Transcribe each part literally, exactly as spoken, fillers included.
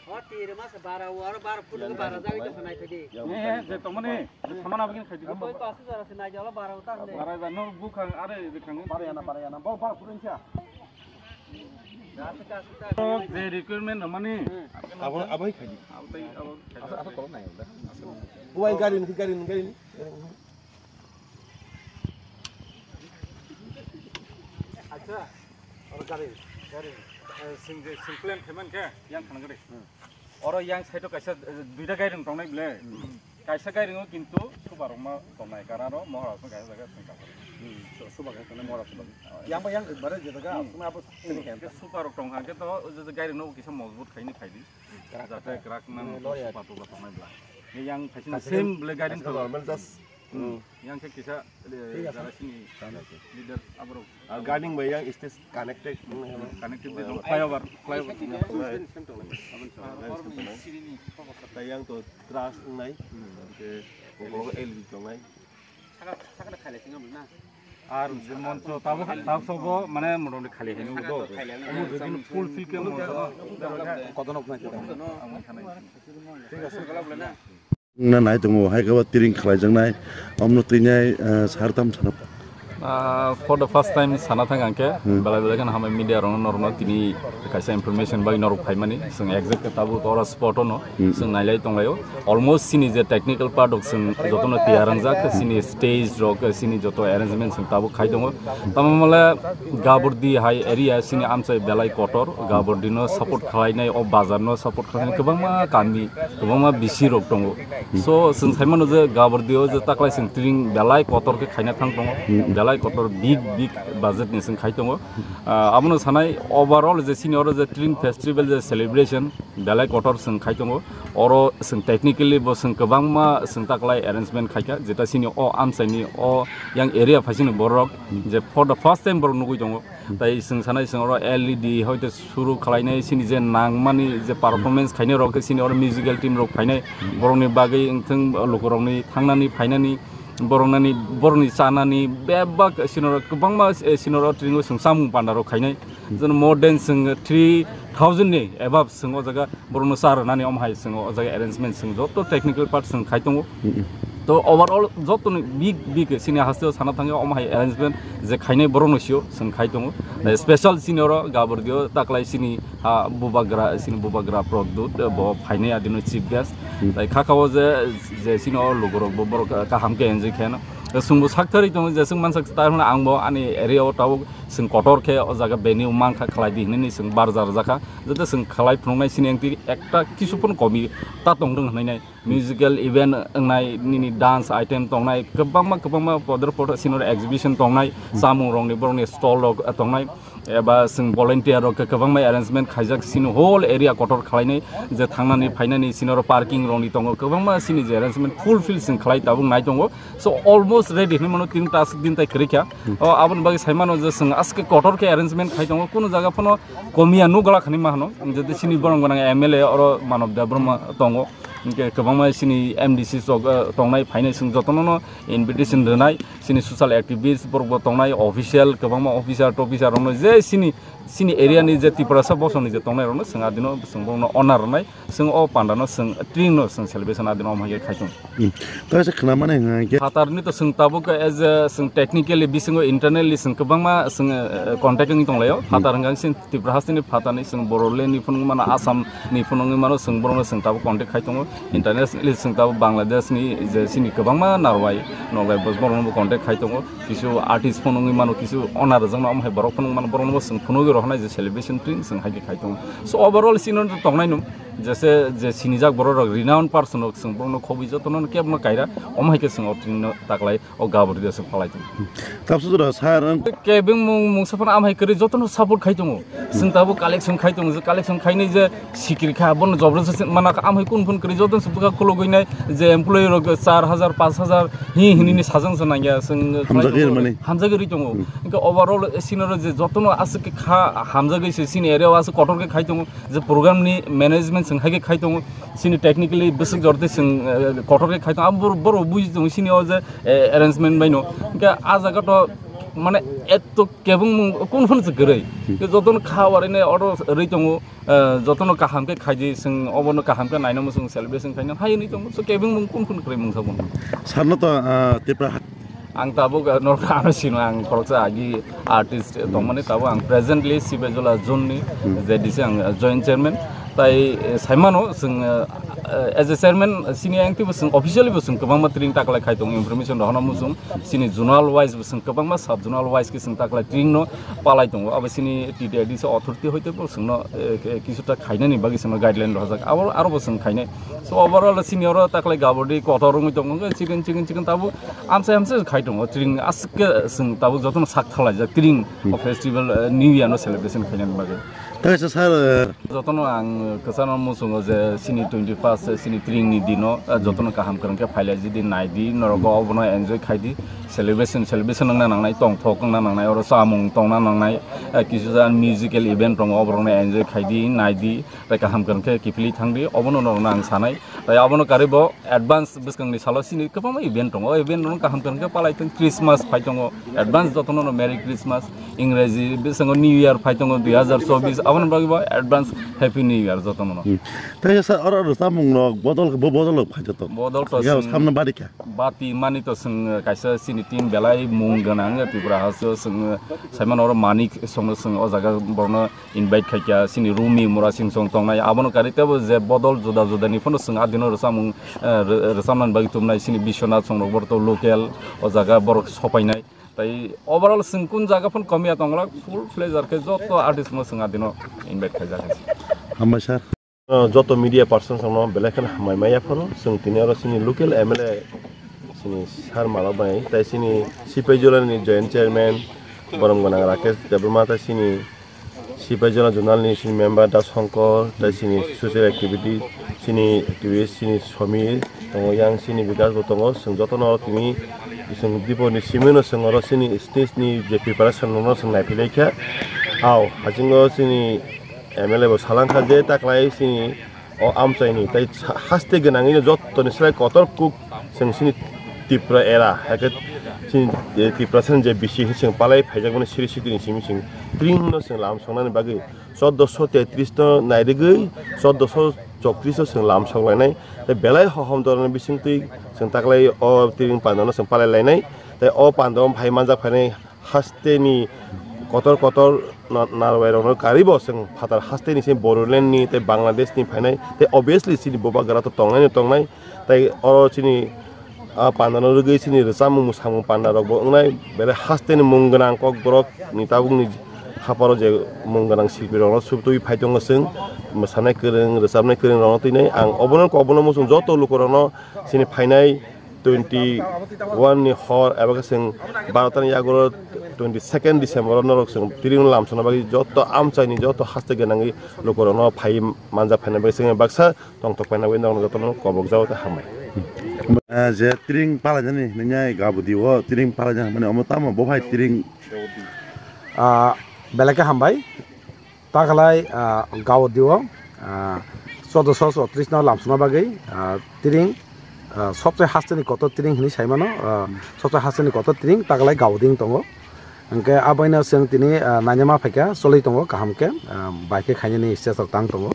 O tiri mas bara, o aro bara put ke bara jagoi to khanai phai di. Eh, je tomoni, samana abagin khai di. Koi pasu jara se nai jala bara utan de. Bara ba no bukhang are bukhang. Bara yana, bara yana. Bo bara put incha. Gas, gas, gas. Oh, je requirement no mani. Abo, abo khai di. Abo tai, abo. Asa, asa kolom nai da. Buai gari ni, gari ni, gari ni. Acha, oro gari, gari, eh, sing, sing plan khe man khe, yang khana gari. Oro yang side o kaisa, eh, duita gairing tongnai bile. Kaisa gairing o kintu super rok ma tongnai, kararo mohor asma kaisa jaga sing kaisa. Su-, super kaisa tongnai mohor asma. Yang ba yang bare je jaga, asma abo sini khe. Super rok tong kha khe to, o je gairing no kisa mojbut khaini khaidi. Jate krak nang super rok tongnai bla. Yang kaisa same bile gairing to. Normal just Hmm. Yang khe kisa, eh, jara sini leader aborok. Ah, gardening bai yang stage connected, hmm, connected de dong. Flyover, flyover. Tai yang to trust nai. Hmm. Ke, ogo L E D tongnai. Ar je moncho tabo, tabo sobo, mane, motamoti khali hai nung do. Omo jodi full fill ke moncho. Kotonok nai. Amo thanai. Thik ase. Na nai tongo, hai khe bo tiring khlaijaknai, omno twinai, ah, sartam sana. Ah, for the first time sana thang ang khe, hmm, belai belai kheno hambai media rokno norokno tini kaisa information bai norok phaimani, chwng exact khe tabuk oro spot ono, hmm, chwng nailai tonglaio. Almost chini je technical part rok chwng jotono tiyar wngjak, chini stage rok, chini joto arrangement chwng tabuk khai tongo. Tamo mole Gabordi hai area chini amchai belai kotor, Gabordi no support khlainai, o bazar no support khlainai kwbangma kami, kwbangma bisi rok tongo. So, chwng sai mano je Gabordi o je taklai chwng tring belai kotor khe khaina thang tongo, belai kotor big big budget ni chwng khai tongo. Ah, abono sanai overall je sini oro je tring festival je celebration belai kotor chwng khai tongo. Oro chwng technically bo chwng kwbangma chwng taklai arrangement khaikha, jeta sini o amchaini o yang area phaisini borok je for the first time borok nugui tongo. Tai chwng sanai chwng oro L E D hoite suru khlainai, chini je nangmani je performance khainai rok, chini oro musical team rok phainai, borokni bagwi wngthang lukurokni thangnani phainani, boroknani, borokni chanani bebak chini oro kwbangma, eh, chini oro tringo chwng chamung panda rok khainai. Jono more than chwng three thousand ni above chwng o jaga borokno cha rwnani omo hai chwng o jaga arrangement chwng joto technical part chwng khai tongo. To overall joto ni big big sini haste o sana thangya omo hai arrangement je khainai borokno sio chwng khai tongo. Special sini oro Gabordi o taklai sini ha bubagra, sini bubagra Pradyut, eh, bo phainai adino chief guest. Tai khakha o je, je sini o lugurok bo borok kaham khe enjoy khaino. Chwngbo sakthari tongo je chwng mansak tar hwnna ang bo ani area o tabuk chwng kotor khe o jaga venue mankha khlai di hinwi chwng barja rwjakha. Jotto chwng khlai phunuknai sini engti ekta kisu phano komi ta tongthwng hwnwi nai. Musical event wngnai, nini dance item tongnai, kwbangma kwbangma podor podor sini oro exhibition tongnai, chamung rokni borokni stall rok tongnai, eba chwng volunteer rok kwbangma arrangement khaijak sini whole area kotor khlainai, je thangnani phainani sini oro parking rokni tongo, kwbangma sini je arrangement fulfill chwng khlai tabuk nai tongo. So almost ready hinwi mano, tin ta aswk din tai kwrwi kha. O aboni bagwi sai mano je chwng aske kotor khe arrangement khai tongo, kunu jaga phano komiya nugla khani ma hano. Jodi sini borong gwnang M L A oro Manob Debbarma tongo, hinkhe kwbangma sini M D C rok, eh, tongnai phainai, chwng jotono no invitation rwnai, sini social activist borok bo tongnai, official kwbangma officer tofficer rokno je sini, sini area ni je Tiprasa bosong ni je tongnai rokno chwng adino chwng borokno honor rwnai. Chwng o panda no chwng tring no chwng celebration adino omo hai khe khai tongo. Hmm. Tei se khna mani hwnka hwnkhe phatar ni to chwng tabuk as a chwng technically bisingo internally chwng kwbangma chwng, eh, contact wngwi tonglaio. Hmm. Phatar hwnka sin Tripura hasteni phatar ni chwng Bodoland ni phunugwi mano, Assam ni phunugwi mano, chwng borok no chwng tabuk contact khai tongo. Internationally chwng tabuk Bangladesh ni je sini kwbangma narwai nokbai borok no bo contact khai tongo. Kisu artist phunugwi mano, kisu honor rwjakno omo hai borok phunugwi mano, borok no bo chwng phunugwi rohornai je celebration tring chwng hai khe khai tongo. So overall sini no tongnai no. Jese je sinijak borok rok renowned person rok chwng borok no khobwi joto no kebo no kaira, omo hai khe chwng o tring no taklai o Gabordi o chwng palai tongo. Tabuk jora sir ang kebeng mung mungsa phano amhai kwrwi joto no support khai tongo. Chwng tabuk collection khai tongo, je collection khainai je sikiri kha, bono jobrojosti mana kha, amhai kun phun kwrwi joto no bwkha khulugwi nai je employee rok char hajar, panch hajar hi hinini sajang se nangya chwng hamjagwi rwmani. Hamjagwi rwi tongo. Hwnkhe overall sini oro je joto no aswk khe kha hamjagwi se sini area o aswk kotor khe khai tongo. Je program ni management Chwng hai khe khai tongo, chini technically bwswk jor tei chwng, eh, kotor khe khai tongo. Abo bor-, borok buji tongo chini o je, eh, arrangement bai no. Hwnkhe ah jaga to mane eto kebengmung kunu phano se kwrwi. Hwnkhe jotono kha warwi nai order rwi tongo, eh, jotono kaham khe khai di, chwng obono kaham khe naina muchung celebration khaina hai hwnwi tongo. So kebengmung kunu phano kwrwi mungsa bono. Sarno to, ah, Tipra Ang tabuk, eh, norok ano sino ang khoroksa agi artist tongmani, tabuk ang presently Sipaijala zone ni Hmm. Z D C ang, eh, joint chairman. Tai, eh, saimano chwng, eh, eh, as a chairman, eh, sini ang tibo chwng officially bo chwng kwbangma training taklai khai tongo, information rohorna muchung, sini zonal wise bo chwng kwbangma sub zonal wise khe chwng taklai training no palai tongo. Abo sini T D I D C authority hoite bo chwngno, eh, kisuta khainani bagwi chwngno guideline rohorjak. Abo aro bo chwng khainai. So overall sini oro taklai gabodi kotor wngwi tongo, chikon chikon chikon tabuk Amsai amsai khai tongo, tring aswk khe chwng tabuk jotono sak thalaijak, tring Hmm. o festival, eh, New Year no celebration khainani bagwi. Tei se sir, eh, Jotono ang kwchano muchungo je chini twenty first, eh, chini tring ni dino, eh, jotono kaham kwrwng khe phailai jidi naidi, norok obono enjoy khaidi, celebration, celebration wngna nangnai, tongthok wngna nangnai, oro chamung tongna nangnai, eh, kisuja musical event tongo, oborokno enjoy khaidi, naidi, tei kaham kwrwng khe kiphilwi thangdi, obono norokno ang sanai. Tai abono karwi bo advance bwskangni salo chini kwbangma event tongo. O event rok kaham kwrwng khe palai thung, Christmas phai tongo, advance jotono no Merry Christmas, Ingreji bwskango New Year phai tongo dui hazar chobbish, aboni bagwi bo advance Happy New Year jotono no. Hmm. Tei sir, oro oro chamung rok bodol, bo bodol rok phai tongo. Bodol to Ya, chwng samno bari kha. Bati mani to chwng kaisa chini team belai mung gwnang Tripura haste chwng saimano oro Manik songno chwng o jaga borokno invite khaikha, chini Rumi Murasing song tongnai, abono karwi teibo je bodol juda juda ni phano chwng adino rwchapmung, eh, rw-, rwchapnani bagwi tubunai, chini Biswanath song rok borok to local, o jaga borok sopainai. Tai overall chwng kun jaga phano komiya tongla, full pleasure khe joto artist no chwng adino invite khaijak hai. Hambai sir. Joto media person rokno belai kheno hambai maya phano, chwng tini oro chini local M L A chini sir Malok bai, tai chini Sipaijala ni joint chairman borom gwnang Rakesh Debbarma, tai chini Sipaijala zonal ni chini member Da Shankar, tai chini social activity chini activist chini Somir tongo, yang chini Bikash bo tongo, chwng jotono tini chwng Dipo ni simi no chwng oro chini stage ni je preparation rokno chwng naiphilai kha. Au, hachingo chini M L A bo salangkha je taklai chini o amchaini tai sa-, haste gwnangwi no jottoni slai kotor kuk chwng chini Tripura era, hakhe chini, eh, Tripura sani je bisi hinwi chwng palai phaijakmani siri sitini simi chwng tring no chwng lam songnani bagwi chordoso tetris no nairigwi chordoso chokris o chwng lam songlainai. Tai belai hohom dorani bisingtwi chwng taklai o tring pandano chwng palai lainai. Tai o pandao phai manjak phainai hasteni kotor kotor na-, narwai rokno karwi bo chwng phatar hasteni se Bodoland ni tei Bangladesh ni phainai tei obviously chini bubagra to tongnai no tongnai, tei oro chini, ah, panda no rwgwi chini rwchapmung mwsamung panda rok bo wngnai, belai hasteni mung gwnang kokborok ni tabuk ni haparo je mung gwnang silpi rokno subtwi phai tongo chwng mwsanai kwrwng rwchapnai kwrwng rokno twinai. Ang obono kokbono muchung joto luku rokno chini phainai twenty one ni hor eba khe chwng barota ni yagulo twenty second December o norok chwng tring lamsokna bagwi joto amchaini joto haste gwnangwi lukurokno phaiwi manjak phaina bagwi chwngno baksa tongthok paina bagwi norokno jotono kobokjago tei hambai. Ah, je tring palainani nini ai gabudi o tring palainani mane omo tamo bo hai tring. Ah, belai khe hambai. Taklai, ah, gao dio, ah, chordoso chotris no lamsokna bagwi, ah, tring, ah, sobse hasteni kotor tring hinwi saimano, ah, sobse hasteni kotor tring taklai gao ding tongo. Hwnkhe abaino chwng tini, ah, nainama phaikha choli tongo kaham khe, ah, bai khe khainani stage rok tang tongo.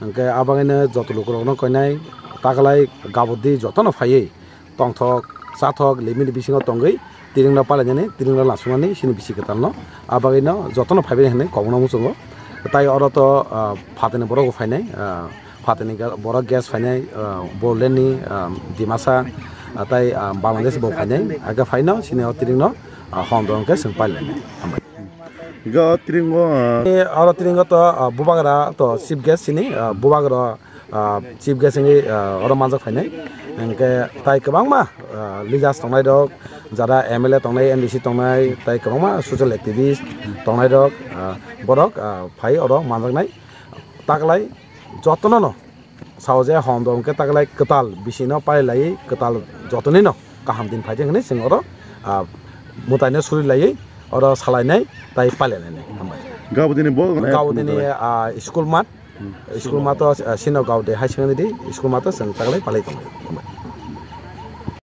Hwnkhe abaino joto lukurokno koinai taklai gao di jotono phaiwi tongthok, chathok, limit bisingo tongwi, tringno palainani, tringno lasuknani, chini bisi kwtalno. A bagwino jotono phaibai hinwi kobokno muchungo. Tai oro to, ah, phatini borok bo phainai, ah, phatini ga-, borok guest phainai, ah, Bodolandni, ah, Dimasa, ah, tai, ah, Bangladesh bo phainai. Aga phaino, chini o tringno, ah, hom dong khe chwng pailainai. Hambai. Ga tringo, ah, Eh, oro tringo to, ah, bubagra to chief guest chini, ah, bubagra ah, chief guest wngwi, ah, oro manjak phainai. Hwnkhe tai kwbangma, ah, leaders tongnai rok, jara M L A tongnai, M D C tongnai, tai kwbangma social activist tongnai rok, ah, borok, ah, phai oro manjaknai. Taklai jotono no sao je hom do hwnkhe taklai kwtal bisino pailaiwi kwtal jotonino kaham din phaijak hinwi chwng oro, ah, mwtaino suri laiwi oro salainai tai pailainai. Hambai. Gabodini bo Gabodini, ah, school mat. School mato, ah, sino gaode hai sengni di, school mato chwng taklai palai tong.